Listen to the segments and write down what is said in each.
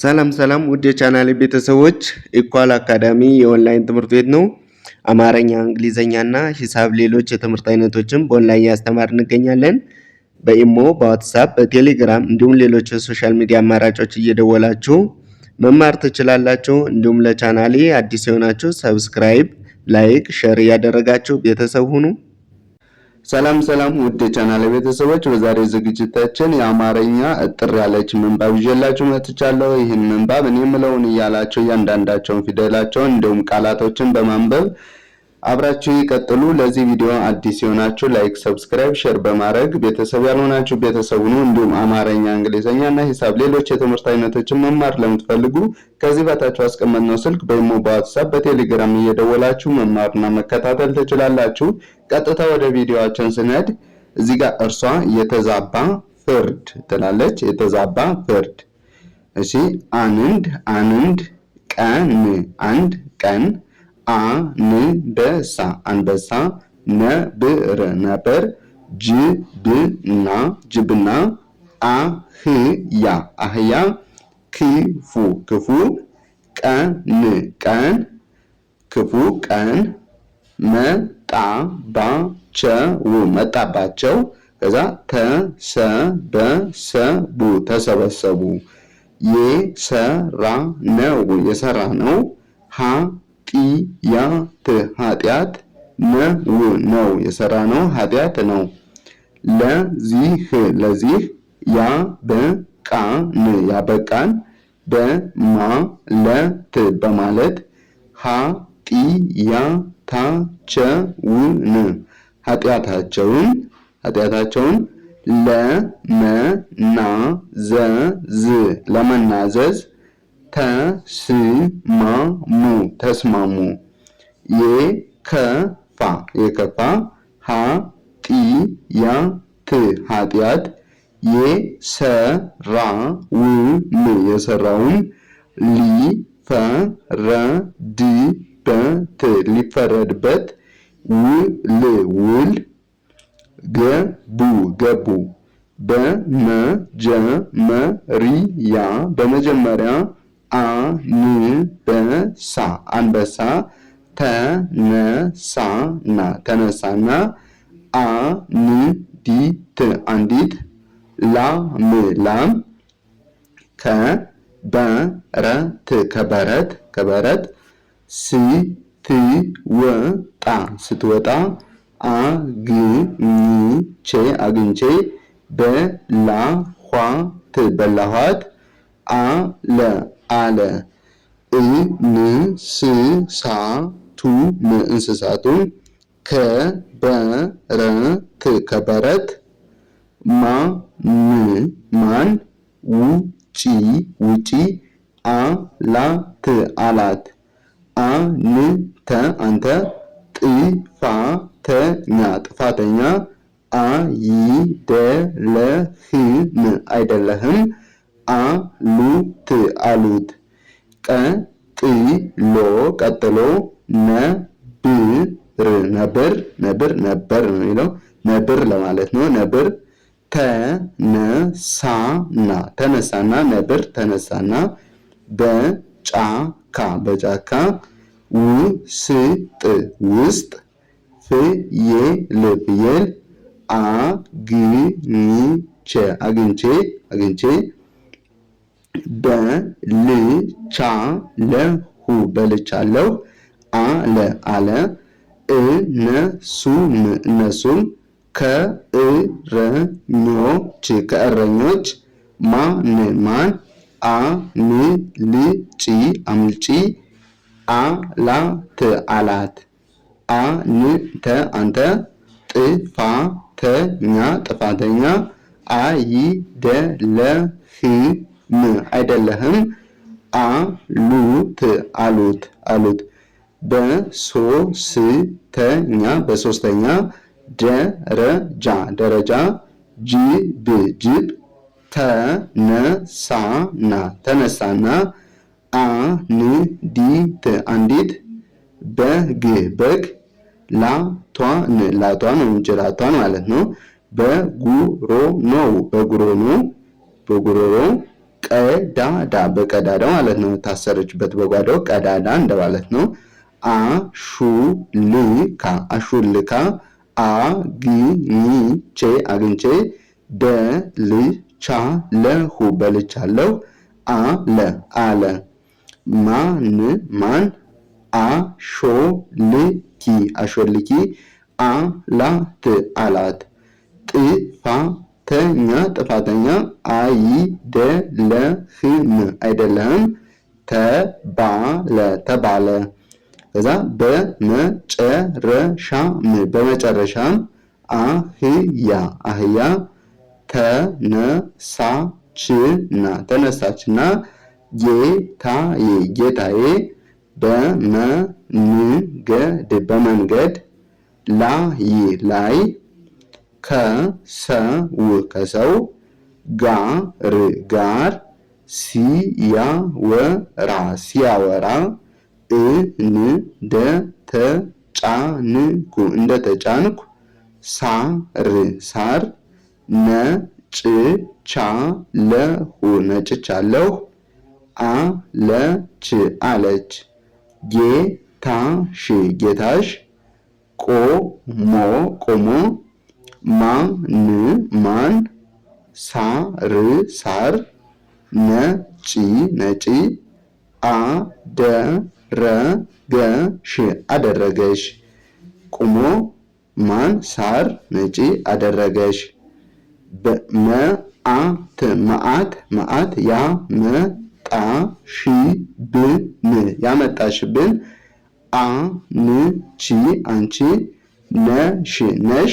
ሰላም ሰላም ውድ የቻናሌ ቤተሰቦች፣ ኢኳል አካዳሚ የኦንላይን ትምህርት ቤት ነው። አማርኛ፣ እንግሊዝኛና ሂሳብ ሌሎች የትምህርት አይነቶችን በኦንላይን እያስተማርን እንገኛለን። በኢሞ፣ በዋትሳፕ፣ በቴሌግራም እንዲሁም ሌሎች የ social media አማራጮች እየደወላችሁ መማር ትችላላችሁ። እንዲሁም ለቻናሌ አዲስ የሆናችሁ subscribe፣ like፣ share እያደረጋችሁ ቤተሰብ ሁኑ። ሰላም ሰላም ውድ የቻናል ቤተሰቦች፣ በዛሬው ዝግጅታችን የአማርኛ እጥር ያለች ምንባብ ይዤላችሁ መጥቻለሁ። ይህን ምንባብ እኔ የምለውን እያላችሁ እያንዳንዳቸውን ፊደላቸውን እንዲሁም ቃላቶችን በማንበብ አብራችሁ ይቀጥሉ። ለዚህ ቪዲዮ አዲስ የሆናችሁ like፣ subscribe፣ share በማድረግ ቤተሰብ ያልሆናችሁ ቤተሰብ ሁኑ። እንዲሁም አማርኛ፣ እንግሊዝኛ እና ሂሳብ ሌሎች የትምህርት አይነቶችን መማር ለምትፈልጉ ከዚህ በታች ባስቀመጥነው ስልክ በኢሞ፣ በዋትሳፕ፣ በቴሌግራም እየደወላችሁ መማርና መከታተል ትችላላችሁ። ቀጥታ ወደ ቪዲዮአችን ስንሄድ እዚህ ጋር እርሷ የተዛባ ፍርድ ትላለች። የተዛባ ፍርድ። እሺ፣ አንድ አንድ ቀን አንድ ቀን አንበሳ አንበሳ ነብር ነብር ጅብና ጅብና አህያ አህያ ክፉ ክፉ ቀን ቀን ክፉ ቀን መጣባቸው መጣባቸው ከዛ ተሰበሰቡ ተሰበሰቡ የሰራነው የሰራነው ኃጢአት ኃጢአት ነው ነው የሰራነው ኃጢአት ነው። ለዚህ ለዚህ ያበቃን ያበቃን በማለት በማለት ኃጢአታቸውን ኃጢአታቸውን ኃጢአታቸውን ለመናዘዝ ለመናዘዝ ተስማሙ ተስማሙ። የከፋ የከፋ ኃጢአት ኃጢአት የሰራውን የሰራውን ሊፈረድበት ሊፈረድበት ውል ውል ገቡ ገቡ። በመጀመሪያ በመጀመሪያ አንበሳ አንበሳ ተነሳና ተነሳና አንዲት አንዲት ላም ላም ከበረት ከበረት ከበረት ስትወጣ ስትወጣ አግኝቼ አግኝቼ በላኋት በላኋት አለ አለ እንስሳቱም እንስሳቱም ከበረት ከበረት ማን ማን ውጪ ውጪ አላት አላት አንተ አንተ ጥፋተኛ ጥፋተኛ አይደለህም አይደለህም አሉት አሉት ቀጥሎ ቀጥሎ ነብር ነብር ነብር ነበር ነው የሚለው ነብር ለማለት ነው። ነብር ተነሳና ተነሳና ነብር ተነሳና በጫካ በጫካ ውስጥ ውስጥ ፍየል ፍየል አግኝቼ አግኝቼ አግኝቼ በልቻለሁ በልቻለሁ አለ አለ እነሱም እነሱም ከእረኞች ከእረኞች ማን ማን አምልጪ አምልጪ አላት አላት አንተ አንተ ጥፋተኛ ጥፋተኛ አይደለህም አይደለህም አሉት አሉት አሉት በሶስተኛ በሶስተኛ ደረጃ ደረጃ ጅብ ጅብ ተነሳና ተነሳና አንዲት አንዲት በግ በግ ላቷን ላቷን ወይም ጅራቷን ማለት ነው። በጉሮኖው በጉሮኖ በጉሮሮ ቀዳዳ በቀዳዳ ማለት ነው። ታሰረችበት በጓዳው ቀዳዳ እንደማለት ነው። አሹልካ አሹልካ አግኝቼ አግኝቼ በልቻለሁ በልቻለሁ አለ አለ ማን ማን አሾልኪ አሾልኪ አላት አላት ጥፋተኛ ጥፋተኛ አይደለህም አይደለህም ተባለ ተባለ ከዛ በመጨረሻም በመጨረሻም አህያ አህያ ተነሳችና ተነሳችና ጌታዬ ጌታዬ በመንገድ በመንገድ ላይ ላይ ከሰው ከሰው ጋር ጋር ሲያወራ ሲያወራ እንደተጫንኩ እንደተጫንኩ ሳር ሳር ነጭቻለሁ ነጭቻለሁ አለች አለች ጌታሽ ጌታሽ ቆሞ ቆሞ ማን ማን ሳር ሳር ነጪ ነጪ አደረገሽ አደረገሽ ቁሞ ማን ሳር ነጪ አደረገሽ መዓት መዓት መዓት ያመጣሽብን ያመጣሽብን አንቺ አንቺ ነሽ ነሽ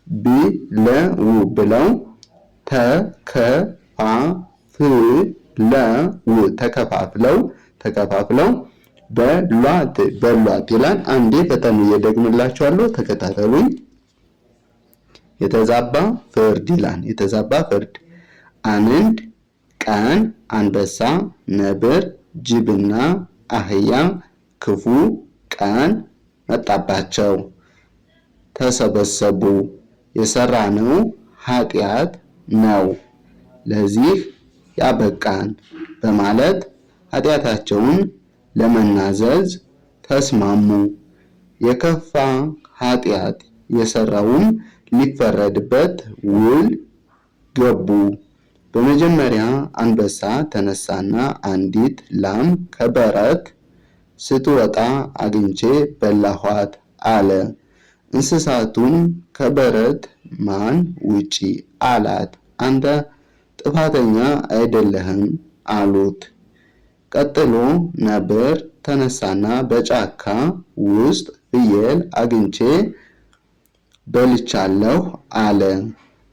ብለው ብለው ተከፋፍለው ተከፋፍለው ተከፋፍለው በሏት በሏት ይላል። አንዴ ፈጠን እየደግምላችኋለሁ፣ ተከታተሉኝ። የተዛባ ፍርድ ይላል። የተዛባ ፍርድ አንድ ቀን አንበሳ፣ ነብር፣ ጅብና አህያ ክፉ ቀን መጣባቸው። ተሰበሰቡ። የሰራነው ኃጢአት ነው ለዚህ ያበቃን በማለት ኃጢአታቸውን ለመናዘዝ ተስማሙ። የከፋ ኃጢአት የሰራውም ሊፈረድበት ውል ገቡ። በመጀመሪያ አንበሳ ተነሳና አንዲት ላም ከበረት ስትወጣ አግኝቼ በላኋት አለ። እንስሳቱም ከበረት ማን ውጪ አላት። አንተ ጥፋተኛ አይደለህም አሉት። ቀጥሎ ነብር ተነሳና በጫካ ውስጥ ፍየል አግኝቼ በልቻለሁ አለ።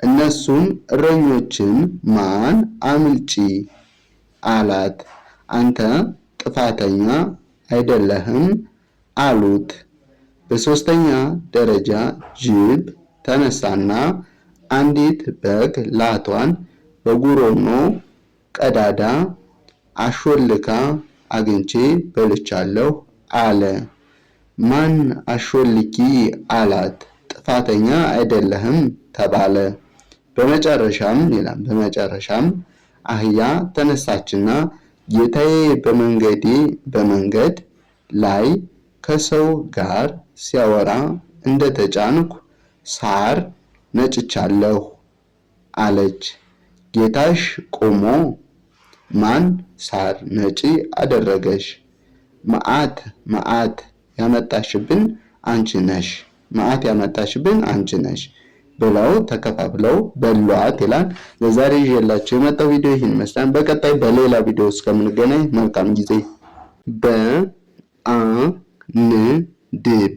እነሱም እረኞችን ማን አምልጪ አላት። አንተ ጥፋተኛ አይደለህም አሉት። በሦስተኛ ደረጃ ጅብ ተነሳና አንዲት በግ ላቷን በጉሮኖ ቀዳዳ አሾልካ አግኝቼ በልቻለሁ አለ። ማን አሾልኪ አላት። ጥፋተኛ አይደለህም ተባለ። በመጨረሻም ይላል በመጨረሻም አህያ ተነሳችና ጌታዬ በመንገዴ በመንገድ ላይ ከሰው ጋር ሲያወራ እንደተጫንኩ ሳር ነጭቻለሁ አለች። ጌታሽ ቆሞ ማን ሳር ነጪ አደረገሽ? መዓት መዓት ያመጣሽብን አንቺ ነሽ፣ መዓት ያመጣሽብን አንቺ ነሽ ብለው ተከፋፍለው በሏት ይላል። ለዛሬ ይዤላችሁ የመጣው ቪዲዮ ይህን ይመስላል። በቀጣይ በሌላ ቪዲዮ እስከምንገናኝ መልካም ጊዜ። በአንድ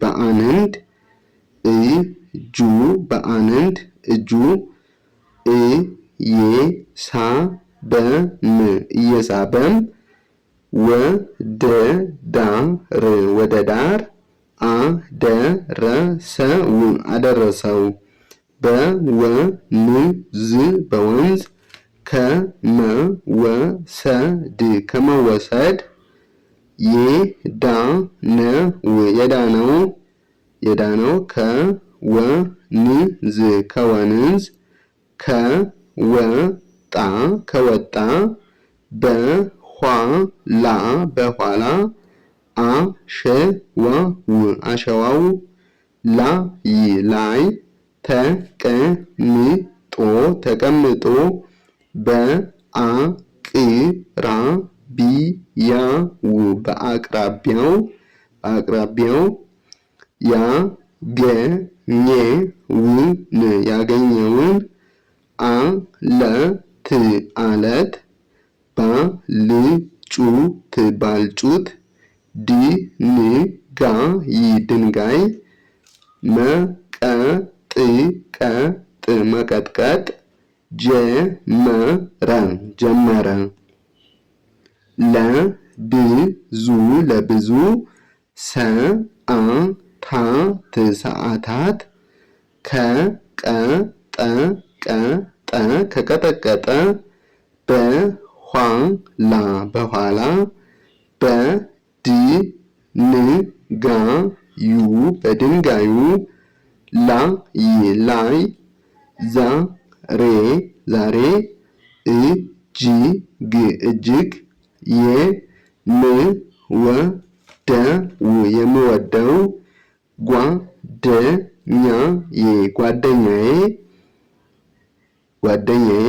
በአንድ እጁ በአንድ እጁ እየሳበም እየሳበም ወደ ዳር ወደ ዳር አደረሰው አደረሰው በወንዝ በወንዝ ከመወሰድ ከመወሰድ የዳነው የዳነው የዳነው ከወንዝ ከወንዝ ከወጣ ከወጣ በኋላ በኋላ አሸዋው አሸዋው ላይ ላይ ተቀምጦ ተቀምጦ በአቅራቢያው በአቅራቢያው በአቅራቢያው ያገኘውን ያገኘውን አለት አለት ባልጩት ባልጩት ድንጋይ ድንጋይ መቀጥቀጥ መቀጥቀጥ ጀመረ ጀመረ ለብዙ ለብዙ ሰዓታት ሰዓታት ከቀጠቀጠ ከቀጠቀጠ በኋላ በኋላ በድንጋዩ በድንጋዩ ላይ ላይ ዛሬ ዛሬ እጅግ እጅግ የምወደው የምወደው ጓደኛዬ ጓደኛዬ ጓደኛዬ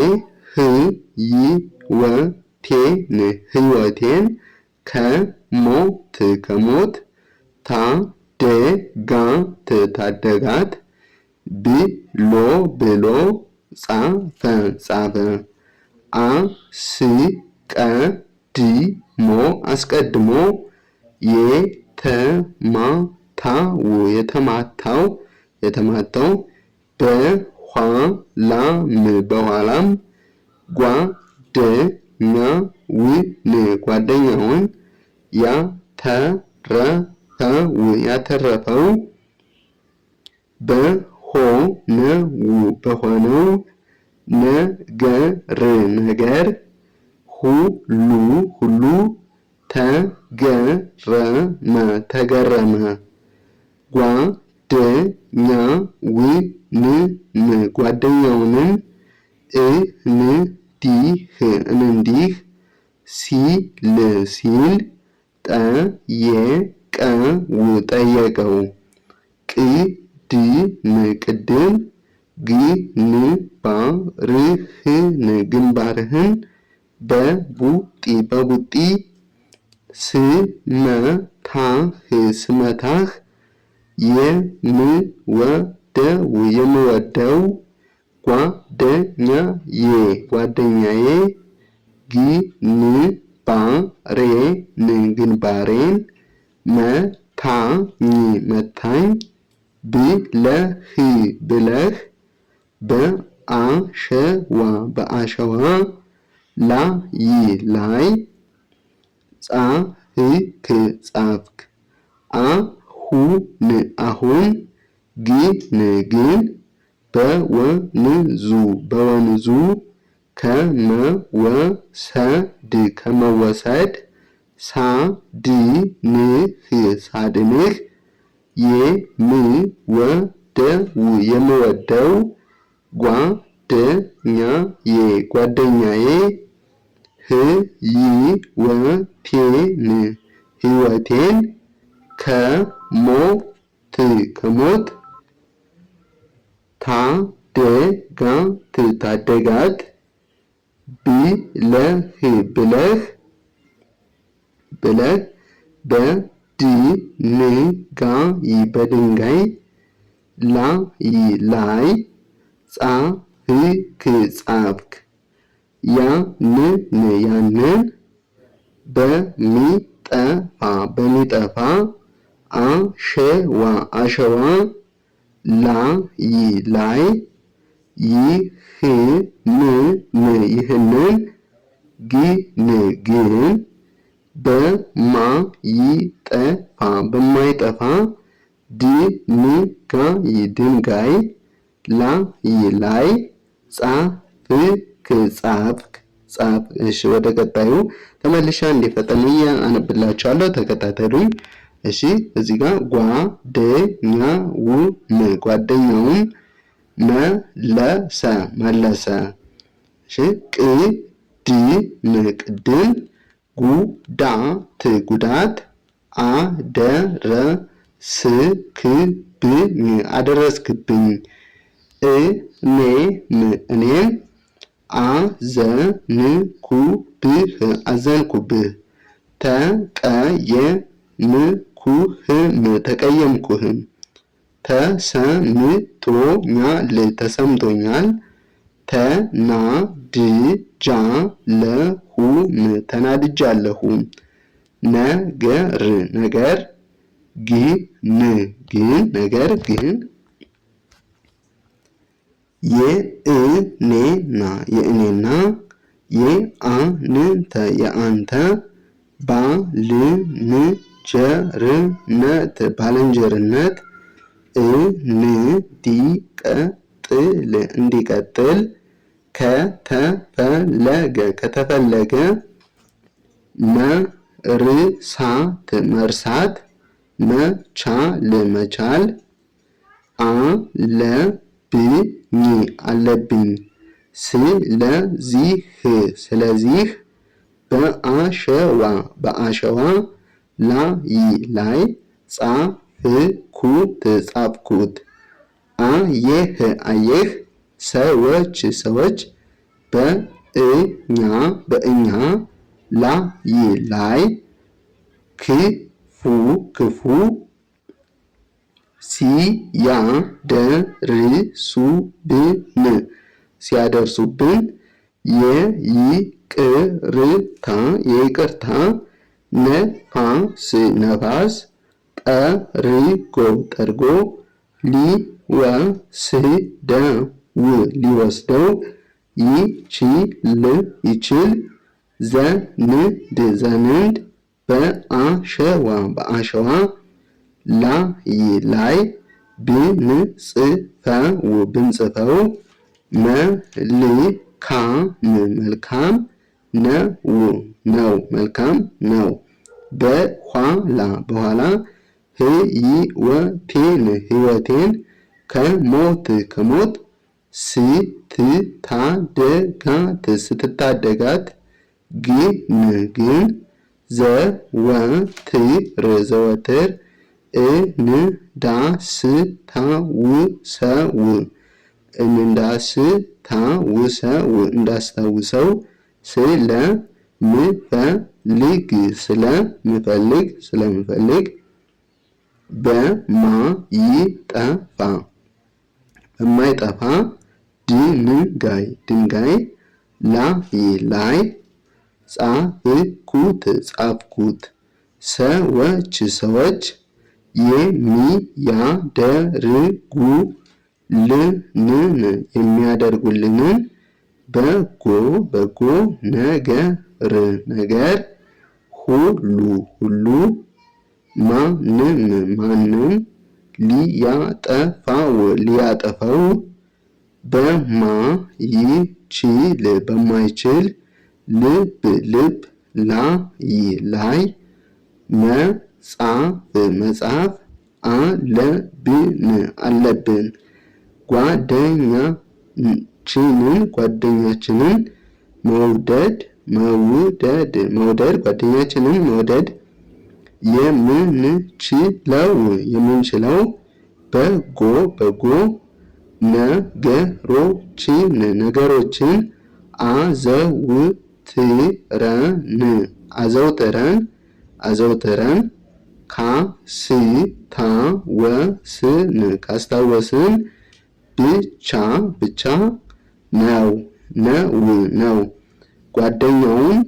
ህይወቴን ህይወቴን ከሞት ከሞት ታደጋት ታደጋት ብሎ ብሎ ጻፈ ጻፈ አስቀድሞ አስቀድሞ የተማታው የተማታው የተማታው በኋላም በኋላም ጓደኛውን ጓደኛውን ያተረፈው ያተረፈው በሆነው በሆነው ነገር ነገር ሁሉ ሁሉ ተገረመ ተገረመ ጓደኛውንም ጓደኛውንም እንዲህ እንዲህ ሲል ሲል ጠየቀው ጠየቀው ቅድም ቅድም ግንባርህን ግንባርህን በቡጢ በቡጢ ስመታህ ስመታህ የምወደው የምወደው ጓደኛዬ ጓደኛዬ ግንባሬን ግንባሬን መታኝ መታኝ ብለህ ብለህ በአሸዋ በአሸዋ ላይ ላይ ጻፍክ ጻፍክ አሁን አሁን ግን ግን በወንዙ በወንዙ ከመወሰድ ከመወሰድ ሳድንህ ሳድንህ የምወደው የምወደው ጓደኛዬ ጓደኛዬ ህይወቴን ህይወቴን ከሞት ከሞት ታደጋት ታደጋት ብለህ ብለህ ብለህ በድንጋይ በድንጋይ ላይ ላይ ጻፍክ ጻፍክ ያንን ያንን በሚጠፋ በሚጠፋ አሸዋ አሸዋ ላይ ላይ ይህንን ይህንን ግን ግን በማይጠፋ በማይጠፋ ድንጋይ ድንጋይ ላይ ላይ ጻፍክ ጻፍክ ጻፍ። እሺ ወደ ቀጣዩ ተመልሻ እንዲፈጠን አነብላችኋለሁ። ተከታተሉኝ። እሺ እዚህ ጋር ጓደኛውን ጓደኛውን መለሰ መለሰ። እሺ ቅድም ጉዳት ጉዳት አደረስክብኝ አደረስክብኝ እኔም እኔም አዘንኩብህ አዘንኩብህ ተቀየምኩህም ተቀየምኩህም ተሰምቶኛል ተሰምቶኛል ተናድጃለሁም ተናድጃለሁም ነገር ነገር ግን ግን ነገር ግን የእኔና የእኔና የአንተ የአንተ ባልንጀርነት ባልንጀርነት እንዲቀጥል እንዲቀጥል ከተፈለገ ከተፈለገ መርሳት መርሳት መቻል መቻል አለብኝ አለብኝ ስለዚህ ስለዚህ በአሸዋ በአሸዋ ላይ ላይ ጻፍኩት ጻፍኩት አየህ አየህ ሰዎች ሰዎች በእኛ በእኛ ላይ ላይ ክፉ ክፉ ሲያደርሱብን ሲያደርሱብን የይቅርታ የይቅርታ ነፋስ ነፋስ ጠርጎ ጠርጎ ሊወስደው ሊወስደው ይችል ይችል ዘንድ ዘንድ በአሸዋ በአሸዋ ላይ ላይ ብንጽፈው ብንጽፈው መልካም መልካም ነው ነው መልካም ነው። በኋላ በኋላ ህይወቴን ህይወቴን ከሞት ከሞት ስትታደጋት ስትታደጋት ግን ግን ዘወትር ዘወትር እንዳስታውሰው እንዳስታውሰው እንዳስታውሰው ስለምፈልግ ስለምፈልግ ስለምፈልግ በማይጠፋ በማይጠፋ ድንጋይ ድንጋይ ላይ ላይ ጻፍኩት ጻፍኩት ሰዎች ሰዎች የሚያደርጉልንን የሚያደርጉልንን በጎ በጎ ነገር ነገር ሁሉ ሁሉ ማንም ማንም ሊያጠፋው ሊያጠፋው በማይችል በማይችል ልብ ልብ ላይ ላይ መጻፍ መጻፍ አለብን አለብን ጓደኛችንን ጓደኛችንን መውደድ መውደድ መውደድ ጓደኛችንን መውደድ የምንችለው የምንችለው በጎ በጎ ነገሮችን ነገሮችን አዘውትረን አዘውትረን አዘውትረን ካስታወስን ካስታወስን ብቻ ብቻ ነው ነው ነው ጓደኛውን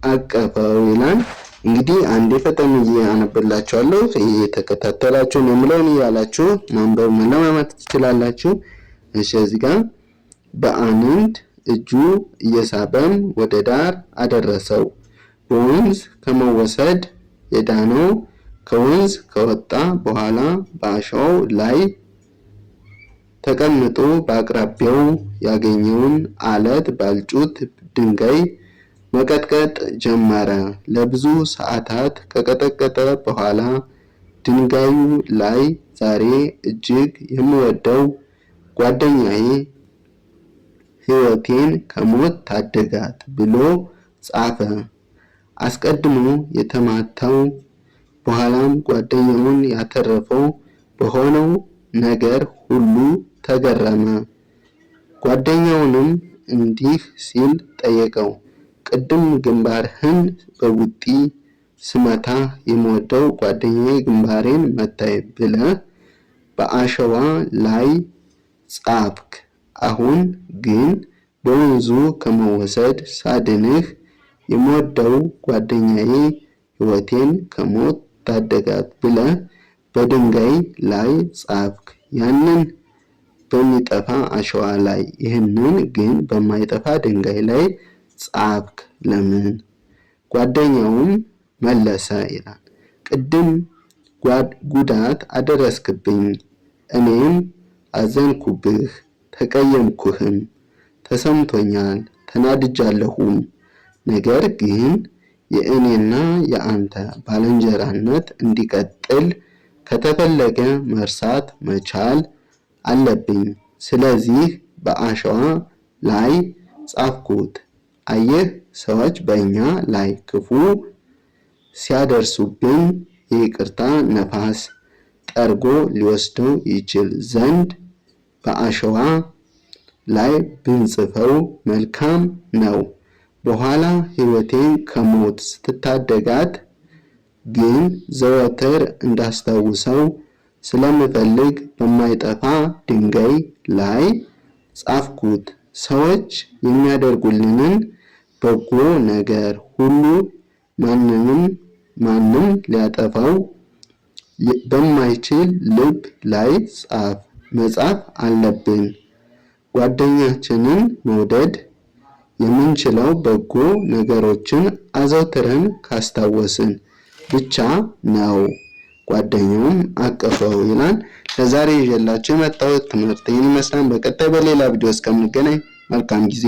አቀፈው ይላል። እንግዲህ አንዴ ፈጠን አነብላችኋለሁ። እየተከታተላችሁ ነው የምለውን እያላችሁ ማንበብ መለማመድ ትችላላችሁ። እሺ እዚህ ጋር በአንድ እጁ እየሳበም ወደ ዳር አደረሰው። በወንዝ ከመወሰድ የዳነው ከወንዝ ከወጣ በኋላ በአሸዋው ላይ ተቀምጦ በአቅራቢያው ያገኘውን አለት ባልጩት ድንጋይ መቀጥቀጥ ጀመረ። ለብዙ ሰዓታት ከቀጠቀጠ በኋላ ድንጋዩ ላይ ዛሬ እጅግ የምወደው ጓደኛዬ ሕይወቴን ከሞት ታደጋት ብሎ ጻፈ። አስቀድሞ የተማታው በኋላም ጓደኛውን ያተረፈው በሆነው ነገር ሁሉ ተገረመ። ጓደኛውንም እንዲህ ሲል ጠየቀው፣ ቅድም ግንባርህን በቡጢ ስመታ የምወደው ጓደኛዬ ግንባሬን መታኝ ብለህ በአሸዋ ላይ ጻፍክ። አሁን ግን በወንዙ ከመወሰድ ሳድንህ የምወደው ጓደኛዬ ሕይወቴን ከሞት ታደጋት ብለህ በድንጋይ ላይ ጻፍክ። ያንን በሚጠፋ አሸዋ ላይ፣ ይህንን ግን በማይጠፋ ድንጋይ ላይ ጻፍክ ለምን? ጓደኛውም መለሰ ይላል፣ ቅድም ጉዳት አደረስክብኝ፣ እኔም አዘንኩብህ፣ ተቀየምኩህም፣ ተሰምቶኛል፣ ተናድጃለሁም። ነገር ግን የእኔና የአንተ ባልንጀራነት እንዲቀጥል ከተፈለገ መርሳት መቻል አለብኝ። ስለዚህ በአሸዋ ላይ ጻፍኩት። አየህ፣ ሰዎች በእኛ ላይ ክፉ ሲያደርሱብን የይቅርታ ነፋስ ጠርጎ ሊወስደው ይችል ዘንድ በአሸዋ ላይ ብንጽፈው መልካም ነው። በኋላ ሕይወቴን ከሞት ስትታደጋት ግን ዘወትር እንዳስታውሰው ስለምፈልግ በማይጠፋ ድንጋይ ላይ ጻፍኩት። ሰዎች የሚያደርጉልንን በጎ ነገር ሁሉ ማንንም ማንም ሊያጠፋው በማይችል ልብ ላይ ጻፍ መጻፍ አለብን። ጓደኛችንን መውደድ የምንችለው በጎ ነገሮችን አዘውትረን ካስታወስን ብቻ ነው። ጓደኛውም አቀፈው ይላል። ለዛሬ ይዤላችሁ የመጣሁት ትምህርት ይህን ይመስላል። በቀጣይ በሌላ ቪዲዮ እስከምንገናኝ መልካም ጊዜ።